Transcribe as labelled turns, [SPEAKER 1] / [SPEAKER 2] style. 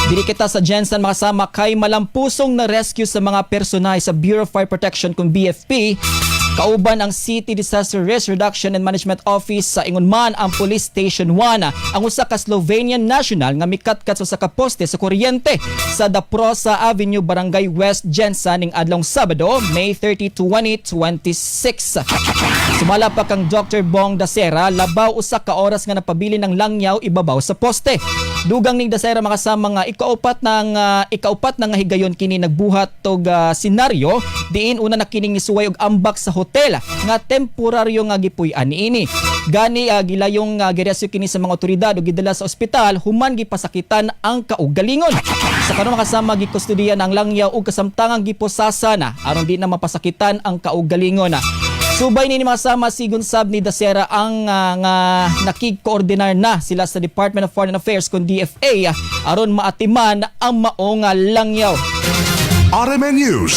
[SPEAKER 1] Diri kita sa GenSan, makasama, kay malampusong na rescue sa mga personay sa Bureau of Fire Protection kung BFP kauban ang City Disaster Risk Reduction and Management Office sa ingon man ang Police Station 1 ang usa ka Slovenian national nga mikatkat sa usa ka poste sa kuryente sa Daprosa Avenue, Barangay West GenSan ning adlong Sabado, May 30, 2026. Sumala pa kang Dr. Bong Dacera, labaw usa ka oras nga napabili ng langyaw ibabaw sa poste. Dugang ning Dacera, makasama, nga ikaupat na nga higayon kini nagbuhat og senaryo diin una na kining nisuway og ambak sa hotel nga temporaryo nga gipuy-an niini. Gani gilayong girescue kini sa mga otoridad ug gidala sa ospital human gipasakitan ang kaugalingon. Sa karon, makasama, gikustudiyan ang langyaw ug kasamtangang giposasa na aron di na mapasakitan ang kaugalingon. Subay ni makasama, sigon sab ni Dacera ang nga nakig-koordinar na sila sa Department of Foreign Affairs kun DFA aron maatiman ang maong langyaw.
[SPEAKER 2] RMN News.